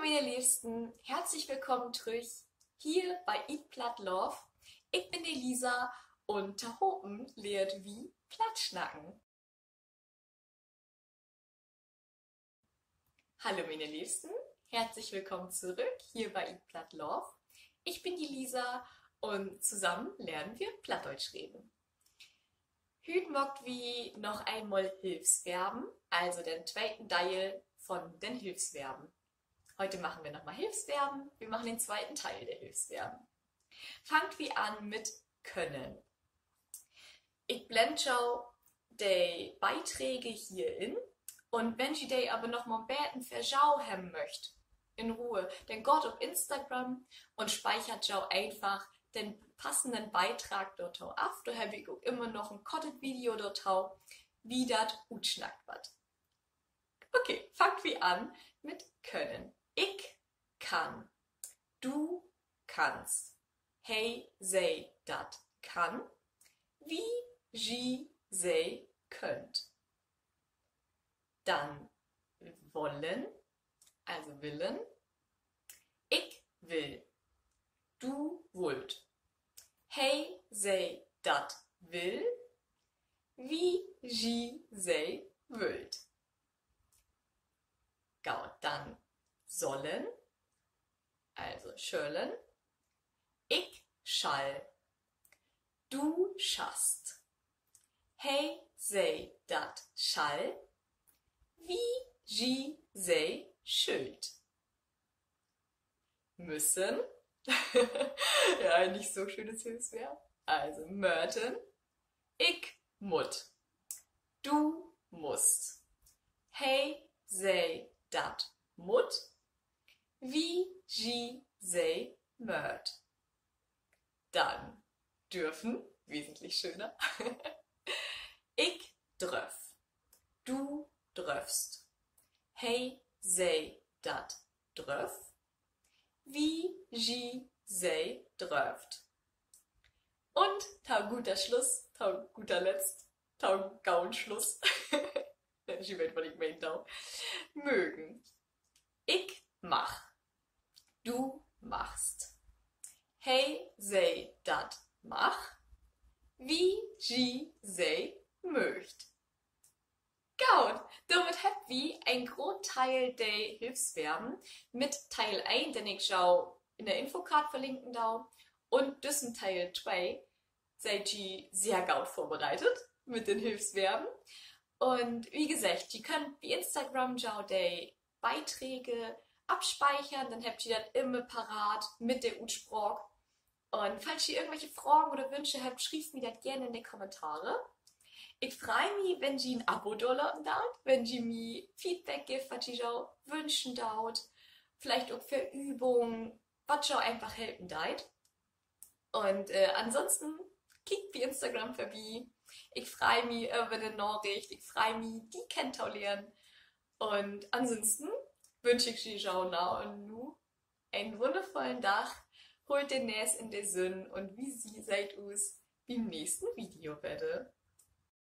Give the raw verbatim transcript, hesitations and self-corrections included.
Miene Leevsten, herzlich willkamen trüch hier bi Eat Platt Love. Ik bün de Lisa un tohopen lehrt wi Platt snacken. Hallo miene Leevsten, herzlich willkamen torüch hier bi Eat Platt Love. Ik bün de Lisa un tosamen lehren wi Plattdeutsch reden. Hüüt maakt wi noch eenmal Hilfsverben, also den tweeten Deel von den Hilfsverben. Heute machen wir noch mal Hilfsverben. Wir machen den zweiten Teil der Hilfsverben. Fangt wi an mit können. Ik blend jo de Beiträge hier in. Un wenn ji de aver noch mal 'n beten för jo hebben möcht, in Ruhe, denn gaht op Instagram un spiekert jo eenfach den passenden Beitrag dorto af. Dor hebb ik ok immer noch en kortet Video dorto, wo dat utsnackt warrt. Okay, fangt wi an mit können. Ik kann. Du kannst. He, se, dat kann. Wi, ji, se köönt. Denn wollen, also willen. Ik will. Du wullt. He, se, dat will. Wi, ji, se wüllt. Goot, denn sollen, also schöllen. Ik schall. Du schast. He, se, dat schall. Wi, ji, se schüllt. Müssen. Ja, eigentlich so schönes Hilfsverb. Also, möten. Ik mutt. Du musst. He, se, dat mutt. Wi, ji, se mööt. Denn dürfen, wesentlich schöner. Ik dröff. Du dröffst. He, se, dat dröff. Wi, ji, se dröfft. Un to guter Sluss, to guter Letzt, to gauen Sluss. Ji weet, wat ik meen do. Mögen. Ik mag. Du magst. He, se, dat mag. Wi, ji, se möögt. Goot, dormit hebbt wi en groot Deel de Hilfsverben mit Deel een, den ik jo in de Infokaart verlinken do, un düssen Deel twee, seid ji sehr goot vörbereitet mit den Hilfsverben. Un wie geseggt, ji köönt bi Instagram jo de Beiträge afspiekern, denn hebbt ji dat immer parat mit de Utspraak. Un falls ji irgendwelche Fragen oder Wünsche hebbt, schrievt mi dat geern in de Kommentare. Ik frei mi, wenn ji en Abo dorlaten doot, wenn ji mi Feedback geevt, wat ji jo wünschen doot, villicht ok för Übungen, wat jo eenfach helpen deit. Un ansonsten kiekt bi Instagram vörbi. Ik frei mi över de Naricht, ik frei mi, di kennen to lehren. Un ansonsten wünsch ik ji jo nu en wunnervullen Dag. Hollt de Nees in de Sünn un wi seht us bi'n nächsten Video wedder.